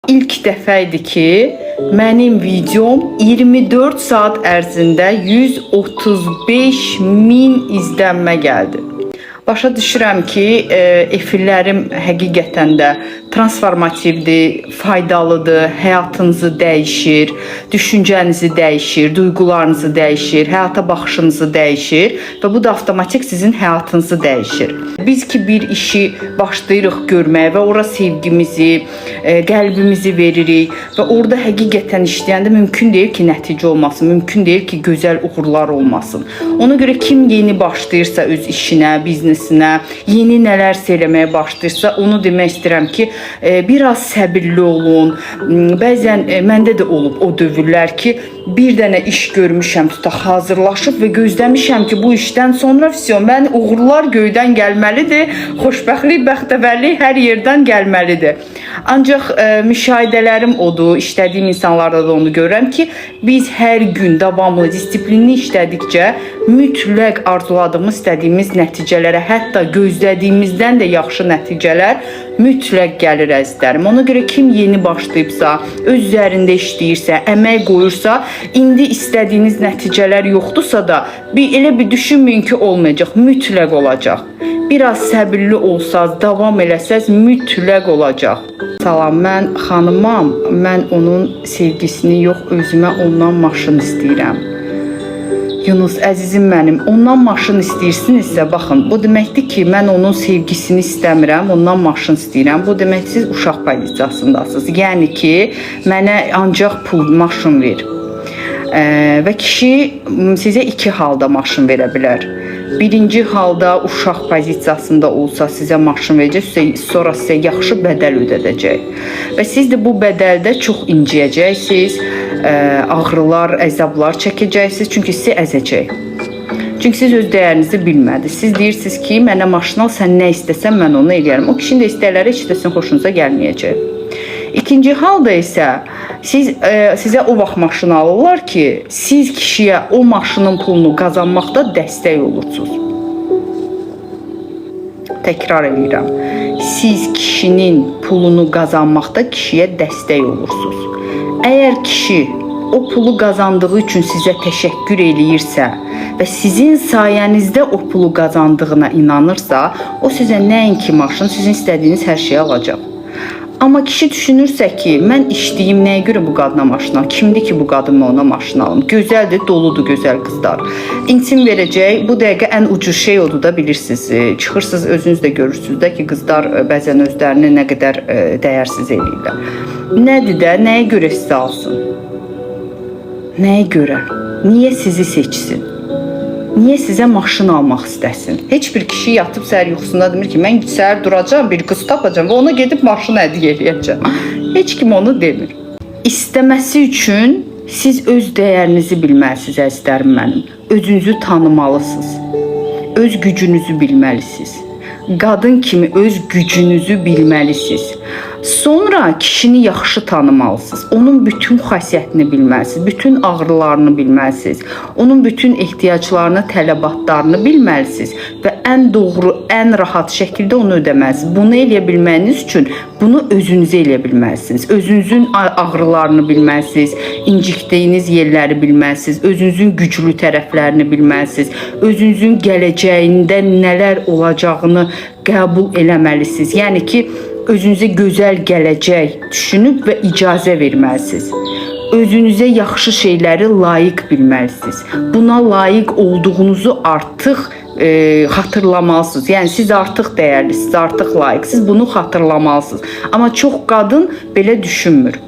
İlk dəfə idi ki, mənim videom 24 saat ərzində 135 min izlənmə gəldi. Başa düşürəm ki, efirlərim həqiqətən də transformativdir, faydalıdır, həyatınızı dəyişir, düşüncənizi dəyişir, duyğularınızı dəyişir, həyata baxışınızı dəyişir və bu da avtomatik sizin həyatınızı dəyişir. Biz ki bir işi başlayırıq görməyə və ora sevgimizi, qəlbimizi veririk və orada həqiqətən işləyəndə mümkün deyil ki, nəticə olmasın, mümkün deyil ki, gözəl uğurlar olmasın. Ona görə kim yeni başlayırsa öz işinə, biznesinə, yeni nələrsə eləməyə başlayırsa, onu demək istəyirəm ki, biraz səbirli olun. Bəzən məndə də olub o dövrlər ki, bir dənə iş görmüşəm, tutaq hazırlaşıb və gözləmişəm ki, bu işdən sonra vəsyo, mən uğurlar göydən gəlməlidir, xoşbəxtlik, bəxtəvərlik hər yerdən gəlməlidir. Ancaq müşahidələrim odur, işlədiyim insanlarda da onu görürəm ki, biz hər gün davamlı, disiplinli işlədikcə mütləq arzuladığımız, istədiyimiz nəticələrə, hətta gözlədiyimizdən də yaxşı nəticələr mütləq gəlir əzizlərim. Ona görə kim yeni başlayıbsa, öz üzərində işləyirsə, əmək qoyursa, indi istədiyiniz nəticələr yoxdursa da, bir elə bir düşünməyin ki, olmayacaq, mütləq olacaq. Biraz səbirli olsaz, davam eləsəz mütləq olacaq. Salam, mən xanımam. Mən onun sevgisini yox, özümə ondan maşın istəyirəm. Yunus, əzizim mənim, ondan maşın istəyirsinizsə, baxın, bu deməkdir ki, mən onun sevgisini istəmirəm, ondan maşın istəyirəm. Bu demək siz uşaq pozisiyasındasınız. Yəni ki, mənə ancaq pul, maşın ver. Və kişi sizə iki halda maşın verə bilər. Birinci halda uşaq pozisiyasında olsa sizə maşın verəcək, sonra sizə yaxşı bədəl ödədəcək. Və siz də bu bədəldə çox inciyəcəksiniz, ağrılar, əzablar çəkəcəksiniz, çünki sizi əzəcək. Çünki siz öz dəyərinizi bilmədiniz. Siz deyirsiniz ki, mənə maşın al, sən nə istəsən mən onu eləyərəm. O kişinin də istəkləri heç də sizin xoşunuza gəlməyəcək. İkinci halda isə siz sizə o vaxt maşın alırlar ki, siz kişiyə o maşının pulunu qazanmaqda dəstək olursunuz. Təkrar eləyirəm. Siz kişinin pulunu qazanmaqda kişiyə dəstək olursunuz. Əgər kişi o pulu qazandığı üçün sizə təşəkkür eləyirsə və sizin sayənizdə o pulu qazandığına inanırsa, o sizə nəinki maşın, sizin istədiyiniz hər şeyi alacaq. Amma kişi düşünürsə ki, mən işləyim, nəyə görə bu qadına maşın alım? Kimdir ki bu qadın ona maşın alım? Gözəldir, doludur gözəl qızlar. İntim verəcək. Bu dəqiqə ən ucuz şey odur da bilirsiniz. Çıxırsınız özünüz də görürsünüz də ki, qızlar bəzən özlərini nə qədər dəyərsiz eləyirlər. Nədir də, nəyə görə sizə alsın? Nəyə görə? Niyə sizi seçsin? Niyə sizə maşın almaq istəsin? Heç bir kişi yatıb səhər yuxusunda demir ki, mən səhər duracağam, bir qız tapacağam və ona gedib maşın hədiyyə eləyəcəm. Heç kim onu demir. İstəməsi üçün siz öz dəyərinizi bilməlisiniz əzizlərim mənim. Özünüzü tanımalısınız. Öz gücünüzü bilməlisiniz. Qadın kimi öz gücünüzü bilməlisiniz. Sonra kişini yaxşı tanımalısınız. Onun bütün xasiyyətini bilməlisiniz, bütün ağrılarını bilməlisiniz. Onun bütün ehtiyaclarını, tələbatlarını bilməlisiniz və ən doğru, ən rahat şəkildə onu ödəməlisiniz. Bunu eləyə bilməyiniz üçün bunu özünüzə eləyə bilməlisiniz. Özünüzün ağrılarını bilməlisiniz, incikdiyiniz yerləri bilməlisiniz, özünüzün güclü tərəflərini bilməlisiniz, özünüzün gələcəyində nələr olacağını qəbul eləməlisiniz. Yəni ki, özünüzə gözəl gələcək düşünüb və icazə verməlisiniz. Özünüzə yaxşı şeyləri layiq bilməlisiniz. Buna layiq olduğunuzu artıq xatırlamalısınız. Yəni siz artıq dəyərlisiniz, artıq layiqsiniz. Bunu xatırlamalısınız. Amma çox qadın belə düşünmür.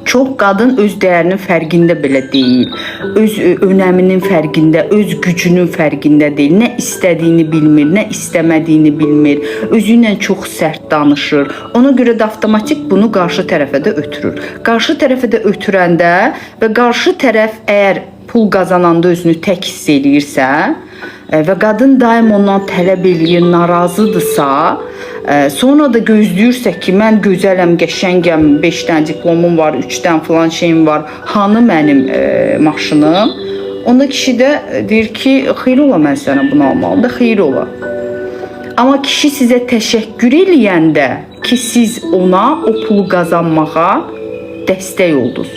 Çox qadın öz dəyərinin fərqində belə deyil. Öz önəminin fərqində, öz gücünün fərqində deyil. Nə istədiyini bilmir, nə istəmədiyini bilmir. Özü ilə çox sərt danışır. Ona görə də avtomatik bunu qarşı tərəfə də ötürür. Qarşı tərəfə də ötürəndə və qarşı tərəf əgər pul qazananda özünü tək hiss eləyirsə və qadın daim ondan tələb eləyir, narazıdırsa, sonra da gözləyirsə ki, mən gözələm, qəşəngəm, 5 dənə diplomum var, 3 dənə filan şeyim var, hanı mənim maşınım? Onda kişi də deyir ki, xeyir ola mən sənə bunu almalım da, xeyir ola. Amma kişi sizə təşəkkür eləyəndə ki, siz ona o pulu qazanmağa dəstək oldunuz.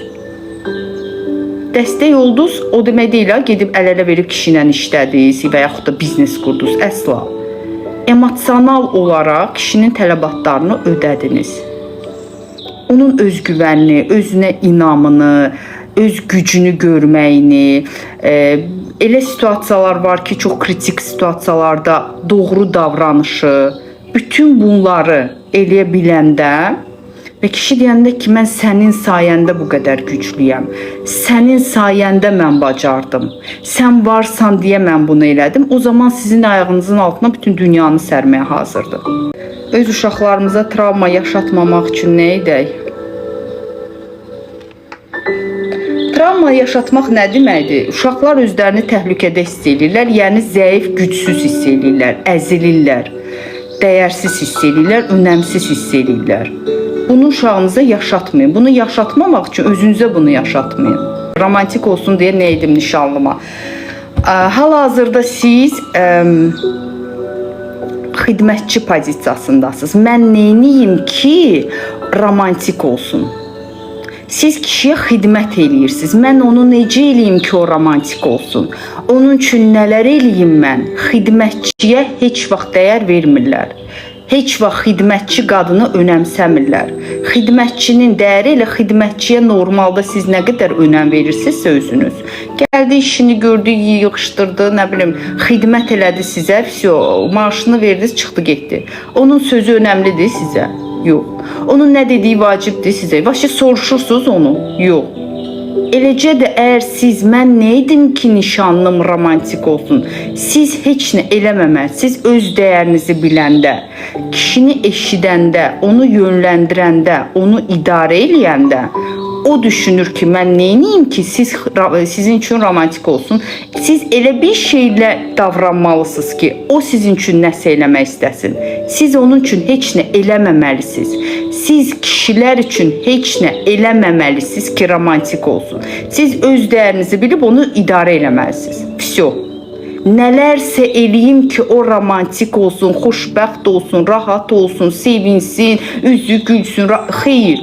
Dəstək oldunuz, o demək deyil ha, gedib əl-ələ verib kişi ilə işlədiniz və yaxud da biznes qurdunuz. Əsla. Emosional olaraq kişinin tələbatlarını ödədiniz. Onun özgüvənini, özünə inamını, öz gücünü görməyini, elə situasiyalar var ki, çox kritik situasiyalarda doğru davranışı, bütün bunları eləyə biləndə və kişi deyəndə ki, mən sənin sayəndə bu qədər güclüyəm. Sənin sayəndə mən bacardım. Sən varsan deyə mən bunu elədim. O zaman sizin ayağınızın altına bütün dünyanı sərməyə hazırdır. Öz uşaqlarımıza travma yaşatmamaq üçün nə edək? Travma yaşatmaq nə deməkdir? Uşaqlar özlərini təhlükədə hiss eləyirlər, yəni zəif, gücsüz hiss eləyirlər, əzilirlər, dəyərsiz hiss eləyirlər, önəmsiz hiss eləyirlər. Bunu uşağınıza yaşatmayın. Bunu yaşatmamaq üçün özünüzə bunu yaşatmayın. Romantik olsun deyə nə edim nişanlıma? Hal-hazırda siz xidmətçi pozisiyasındasınız. Mən neyniyim ki, romantik olsun? Siz kişiyə xidmət eləyirsiniz. Mən onu necə eləyim ki, o romantik olsun? Onun üçün nələr eləyim mən? Xidmətçiyə heç vaxt dəyər vermirlər. Heç vaxt xidmətçi qadını önəmsəmirlər. Xidmətçinin dəyəri elə xidmətçiyə normalda siz nə qədər önəm verirsinizsə özünüz. Gəldi işini gördü, yığışdırdı, nə bilim, xidmət elədi sizə, vəsyo, maaşını verdiniz, çıxdı getdi. Onun sözü önəmlidir sizə? Yox. Onun nə dediyi vacibdir sizə? Vaşe soruşursunuz onu? Yox. Eləcə də əgər siz mən nə edim ki nişanlım romantik olsun? Siz heç nə eləməməlisiniz. Öz dəyərinizi biləndə, kişini eşidəndə, onu yönləndirəndə, onu idarə eləyəndə o düşünür ki, mən neyniyim ki, sizin üçün romantik olsun. Siz elə bir şeylə davranmalısınız ki, o sizin üçün nəsə eləmək istəsin. Siz onun üçün heç nə eləməməlisiniz. Siz kişilər üçün heç nə eləməməlisiniz ki, romantik olsun. Siz öz dəyərinizi bilib onu idarə eləməlisiniz. Vəsyo. Nələrsə eləyim ki, o romantik olsun, xoşbəxt olsun, rahat olsun, sevinsin, üzü gülsün. Xeyr.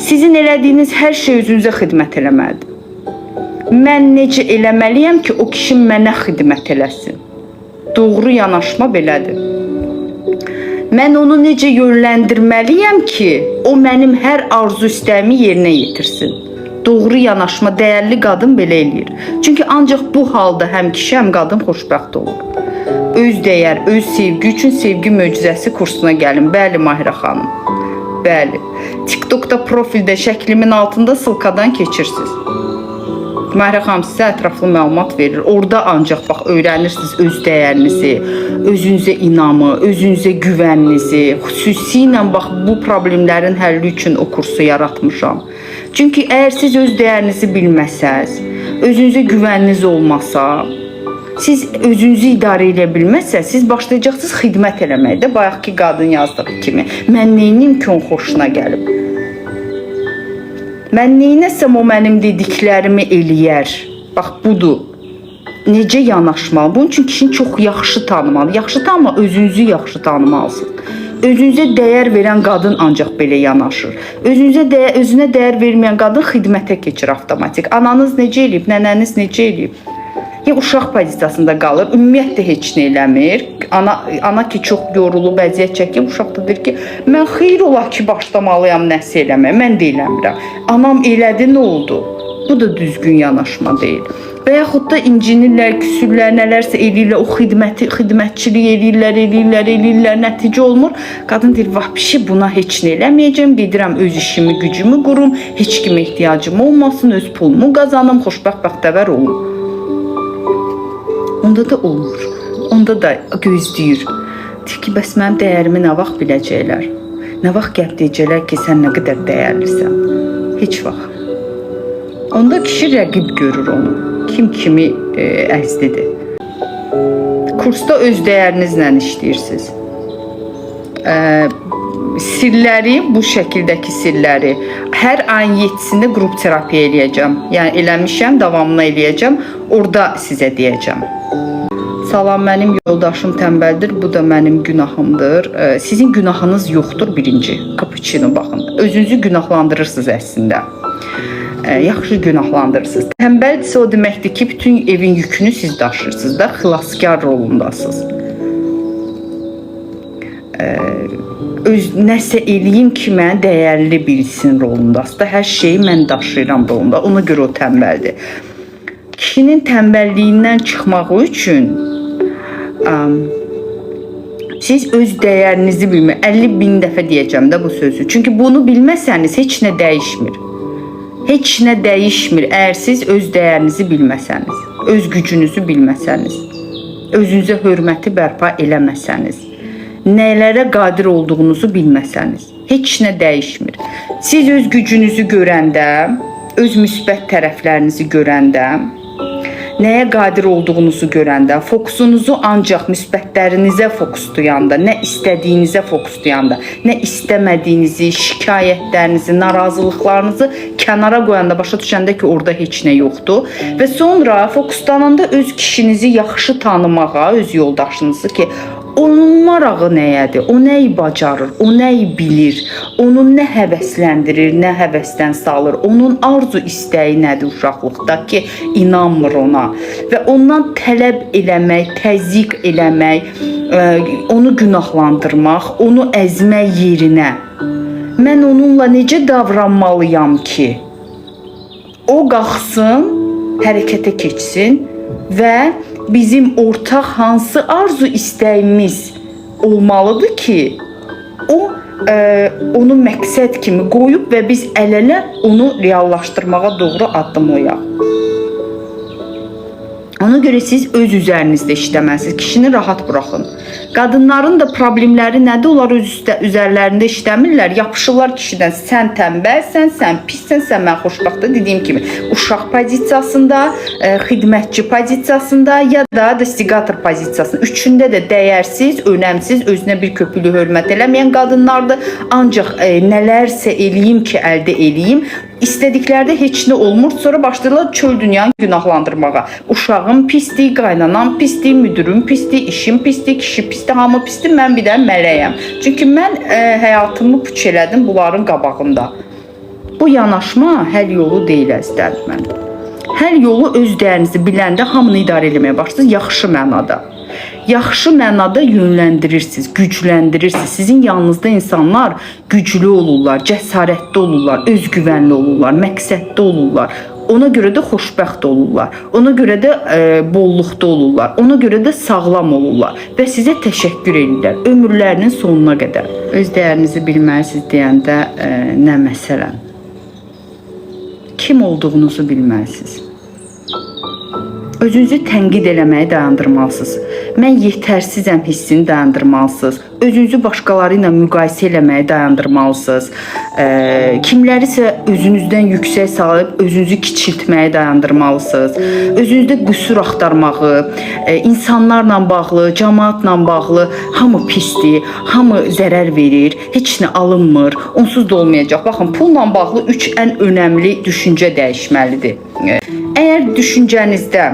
Sizin elədiyiniz hər şey özünüzə xidmət eləməlidir. Mən necə eləməliyəm ki, o kişi mənə xidmət eləsin? Doğru yanaşma belədir. Mən onu necə yönləndirməliyəm ki, o mənim hər arzu istəyimi yerinə yetirsin? Doğru yanaşma, dəyərli qadın belə eləyir. Çünki ancaq bu halda həm kişi, həm qadın xoşbəxt olur. Öz dəyər, öz sevgi üçün sevgi möcüzəsi kursuna gəlin. Bəli, Mahirə xanım. Bəli. TikTokda profildə şəklimin altında sılkadan keçirsiniz. Mahirə xanım sizə ətraflı məlumat verir. Orada ancaq bax öyrənirsiniz öz dəyərinizi, özünüzə inamı, özünüzə güvəninizi. Xüsusilə bax bu problemlərin həlli üçün o kursu yaratmışam. Çünki əgər siz öz dəyərinizi bilməsəz, özünüzə güvəniniz olmasa, siz özünüzü idarə edə bilməzsəz, siz başlayacaqsınız xidmət eləməyə də, bayaqki qadın yazdığı kimi. Mən neyniyim ki, onun xoşuna gəlib? Mən neynəsəm o mənim dediklərimi eləyər. Bax budur. Necə yanaşmalı? Bunun üçün kişini çox yaxşı tanımalı. Yaxşı tanıma, özünüzü yaxşı tanımalısınız. Özünüzə dəyər verən qadın ancaq belə yanaşır. Özünə dəyər verməyən qadın xidmətə keçir avtomatik. Ananız necə eləyib, nənəniz necə eləyib? Ya uşaq pozisiyasında qalır, ümumiyyətlə heç nə eləmir. Ana ki çox yorulub, əziyyət çəkib, uşaq da deyir ki, mən xeyir ola ki başlamalıyam nəsə eləməyə, mən də eləmirəm. Anam elədi, nə oldu? Bu da düzgün yanaşma deyil. Və yaxud da incinirlər, küsürlər, nələrsə eləyirlər, o xidmətçilik eləyirlər, eləyirlər, eləyirlər, nəticə olmur. Qadın deyir, vah bir şey buna heç nə eləməyəcəm, gedirəm öz işimi, gücümü qurum, heç kimə ehtiyacım olmasın, öz pulumu qazanım, xoşbəxt, bəxtəvər olum. Onda da olmur. Onda da gözləyir. Deyir ki, bəs mənim dəyərimi nə vaxt biləcəklər? Nə vaxt gəlib deyəcəklər ki, sən nə qədər dəyərlisən? Heç vaxt. Onda kişi rəqib görür onu. Kim kimi əzdidir. Kursda öz dəyərinizlə işləyirsiniz. Sirləri, bu şəkildəki sirləri hər ayın 7-sində qrup terapiya eləyəcəm. Yəni eləmişəm, davamını eləyəcəm. Orada sizə deyəcəm. Salam, mənim yoldaşım tənbəldir, bu da mənim günahımdır. Sizin günahınız yoxdur birinci. Cappuccino baxın. Özünüzü günahlandırırsınız əslində. Yaxşı günahlandırırsınız. Tənbəldirsə o deməkdir ki, bütün evin yükünü siz daşıyırsınız da, xilaskar rolundasınız. Öz nəsə eləyim ki, məni dəyərli bilsin rolundasınız da. Hər şeyi mən daşıyıram rolunda. Ona görə o tənbəldir. Kişinin tənbəlliyindən çıxmağı üçün siz öz dəyərinizi bilmə. 50 min dəfə deyəcəm də bu sözü. Çünki bunu bilməsəniz heç nə dəyişmir. Heç nə dəyişmir əgər siz öz dəyərinizi bilməsəniz, öz gücünüzü bilməsəniz, özünüzə hörməti bərpa eləməsəniz, nələrə qadir olduğunuzu bilməsəniz, heç nə dəyişmir. Siz öz gücünüzü görəndə, öz müsbət tərəflərinizi görəndə, nəyə qadir olduğunuzu görəndə, fokusunuzu ancaq müsbətlərinizə fokuslayanda, nə istədiyinizə fokuslayanda, nə istəmədiyinizi, şikayətlərinizi, narazılıqlarınızı kənara qoyanda, başa düşəndə ki, orada heç nə yoxdur və sonra fokuslananda öz kişinizi yaxşı tanımağa, öz yoldaşınızı ki, onun marağı nəyədir? O nəyi bacarır? O nəyi bilir? Onu nə həvəsləndirir, nə həvəsdən salır? Onun arzu istəyi nədir uşaqlıqda ki, inanmır ona və ondan tələb eləmək, təzyiq eləmək, onu günahlandırmaq, onu əzmək yerinə mən onunla necə davranmalıyam ki, o qalxsın, hərəkətə keçsin və bizim ortaq hansı arzu istəyimiz olmalıdır ki, o onu məqsəd kimi qoyub və biz əl-ələ onu reallaşdırmağa doğru addımlayaq. Ona görə siz öz üzərinizdə işləməlisiniz. Kişini rahat buraxın. Qadınların da problemləri nədir? Onlar öz üzərlərində işləmirlər. Yapışırlar kişidən. Sən tənbəlsən, sən pissən, sən mən xoşbəxtəm. Dediyim kimi, uşaq pozisiyasında, xidmətçi pozisiyasında ya da instigator pozisiyasında. Üçündə də dəyərsiz, önəmsiz, özünə bir köpüklü hörmət eləməyən qadınlardır. Ancaq nələrsə eləyim ki, əldə eləyim. İstədiklərdə heç nə olmur. Sonra başlayırlar çöl dünyanı günahlandırmağa. Uşağım pisdir, qaynanam pisdir, müdürüm pisdir, işim pisdir, kişi pisdir, hamı pisdir, mən bir də mələyəm. Çünki mən həyatımı puç elədim bunların qabağında. Bu yanaşma həll yolu deyil əzizlərim mənim. Həll yolu öz dəyərinizi biləndə hamını idarə eləməyə başlayırsınız yaxşı mənada. Yaxşı mənada yönləndirirsiniz, gücləndirirsiniz. Sizin yanınızda insanlar güclü olurlar, cəsarətli olurlar, özgüvənli olurlar, məqsədli olurlar. Ona görə də xoşbəxt olurlar. Ona görə də bolluqda olurlar. Ona görə də sağlam olurlar və sizə təşəkkür edirlər ömürlərinin sonuna qədər. Öz dəyərinizi bilməlisiniz deyəndə nə məsələn? Kim olduğunuzu bilməlisiniz. Özünüzü tənqid eləməyi dayandırmalısınız. Mən yetərsizəm hissini dayandırmalısınız. Özünüzü başqaları ilə müqayisə eləməyi dayandırmalısınız. Kimlərisə özünüzdən yüksək salıb özünüzü kiçiltməyi dayandırmalısınız. Özünüzdə qüsur axtarmağı, insanlarla bağlı, cəmaatla bağlı hamı pisdir, hamı zərər verir, heç nə alınmır, onsuz da olmayacaq. Baxın, pulla bağlı 3 ən önəmli düşüncə dəyişməlidir. Əgər düşüncənizdə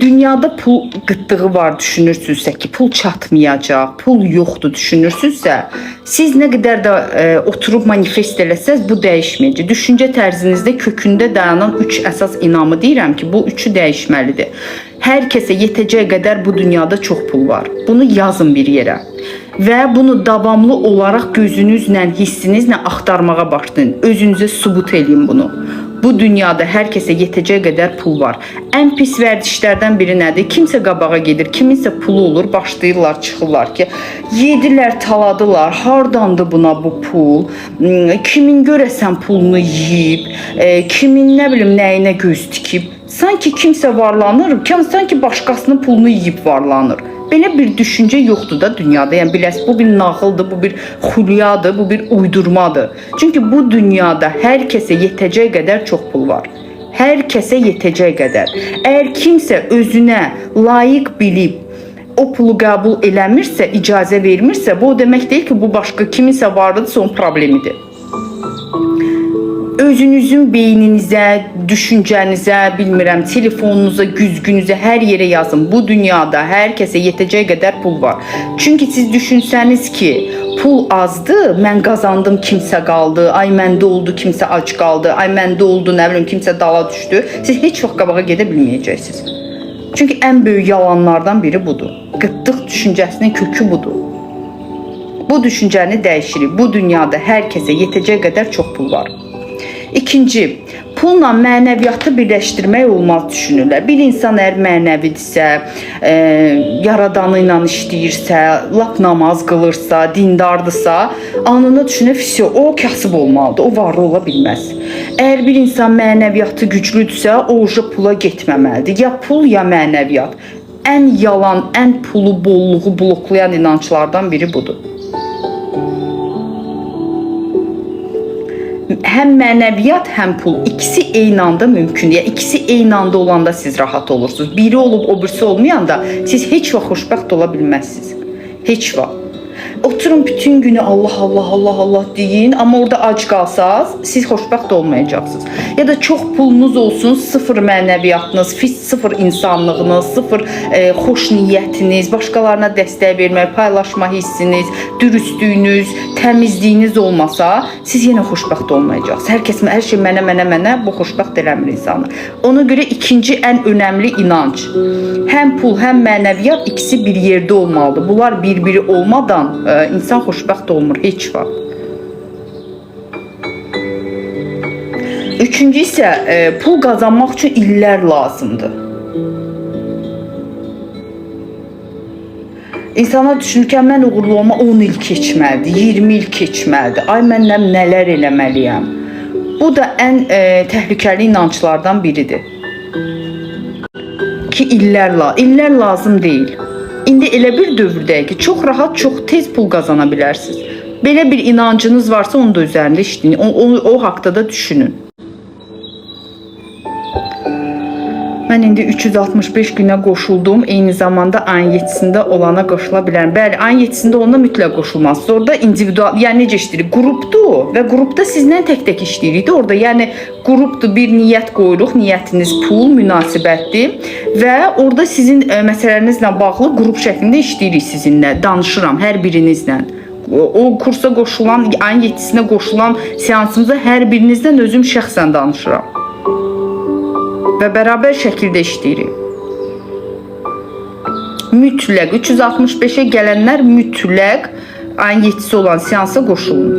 dünyada pul qıtlığı var düşünürsünüzsə ki, pul çatmayacaq, pul yoxdur düşünürsünüzsə, siz nə qədər də oturub manifest eləsəz bu dəyişməyəcək. Düşüncə tərzinizdə kökündə dayanan 3 əsas inamı deyirəm ki, bu üçü dəyişməlidir. Hər kəsə yetəcək qədər bu dünyada çox pul var. Bunu yazın bir yerə. Və bunu davamlı olaraq gözünüzlə, hissinizlə axtarmağa başlayın. Özünüzə sübut eləyin bunu. Bu dünyada hər kəsə yetəcək qədər pul var. Ən pis vərdişlərdən biri nədir? Kimsə qabağa gedir, kiminsə pulu olur, başlayırlar, çıxırlar ki, yedilər, taladılar. Hardandır buna bu pul? Kimin görəsən pulunu yeyib, kimin nə bilim nəyinə göz tikib. Sanki kimsə varlanır, sanki başqasının pulunu yeyib varlanır. Belə bir düşüncə yoxdur da dünyada. Yəni biləsiz, bu bir nağıldır, bu bir xülyadır, bu bir uydurmadır. Çünki bu dünyada hər kəsə yetəcək qədər çox pul var. Hər kəsə yetəcək qədər. Əgər kimsə özünə layiq bilib o pulu qəbul eləmirsə, icazə vermirsə, bu o demək deyil ki, bu başqa kiminsə varlıdırsa onun problemidir. Özünüzün beyninizə, düşüncənizə, bilmirəm, telefonunuza, güzgünüzə, hər yerə yazın. Bu dünyada hər kəsə yetəcək qədər pul var. Çünki siz düşünsəniz ki, pul azdır, mən qazandım, kimsə qaldı, ay məndə oldu, kimsə ac qaldı, ay məndə oldu, nə bilim, kimsə dala düşdü. Siz heç vaxt qabağa gedə bilməyəcəksiniz. Çünki ən böyük yalanlardan biri budur. Qıtlıq düşüncəsinin kökü budur. Bu düşüncəni dəyişirik. Bu dünyada hər kəsə yetəcək qədər çox pul var. İkinci, pulla mənəviyyatı birləşdirmək olmaz düşünürlər. Bir insan əgər mənəvidirsə, yaradanı ilə işləyirsə, lap namaz qılırsa, dindardırsa, anında düşünür, vəsə, o kasıb olmalıdır, o varlı ola bilməz. Əgər bir insan mənəviyyatı güclüdürsə, o uca pula getməməlidir. Ya pul, ya mənəviyyat. Ən yalan, ən pulu, bolluğu bloklayan inanclardan biri budur. Həm mənəviyyat, həm pul ikisi eyni anda mümkündür. Yəni ikisi eyni anda olanda siz rahat olursunuz. Biri olub, o birisi olmayanda siz heç vaxt xoşbəxt ola bilməzsiniz. Heç vaxt. Oturun bütün günü Allah Allah Allah Allah deyin, amma orada ac qalsaz siz xoşbəxt olmayacaqsınız. Ya da çox pulunuz olsun, sıfır mənəviyyatınız, sıfır insanlığınız, sıfır xoş niyyətiniz, başqalarına dəstək vermək, paylaşma hissiniz, dürüstlüyünüz, təmizliyiniz olmasa, siz yenə xoşbəxt olmayacaqsınız. Hər kəs hər şey mənə mənə mənə, bu xoşbəxt eləmir insanı. Ona görə ikinci ən önəmli inanc. Həm pul, həm mənəviyyat ikisi bir yerdə olmalıdır. Bunlar bir-biri olmadan insan xoşbəxt olmur heç vaxt. Üçüncü isə pul qazanmaq üçün illər lazımdır. İnsanlar düşünür ki, mən uğurlu olma 10 il keçməlidir, 20 il keçməlidir. Ay mən nələr eləməliyəm. Bu da ən təhlükəli inanclardan biridir. Ki illər lazım deyil. İndi elə bir dövrdəyik ki, çox rahat, çox tez pul qazana bilərsiniz. Belə bir inancınız varsa onun da üzərində işləyin. O haqda da düşünün. Mən indi 365 günə qoşuldum. Eyni zamanda ayın 7-sində olana qoşula bilərəm. Bəli, ayın 7-sində olana mütləq qoşulmalısınız. Orada individual, yəni necə işləyirik? Qrupdur və qrupda sizlə tək-tək işləyirik də orada. Yəni qrupdur, bir niyyət qoyuruq. Niyyətiniz pul, münasibətdir və orada sizin məsələnizlə bağlı qrup şəklində işləyirik sizinlə. Danışıram hər birinizlə. O kursa qoşulan, ayın 7-sinə qoşulan seansımıza hər birinizdən özüm şəxsən danışıram. Və bərabər şəkildə işləyirik. Mütləq 365-ə gələnlər mütləq ayın 7-si olan seansa qoşulun.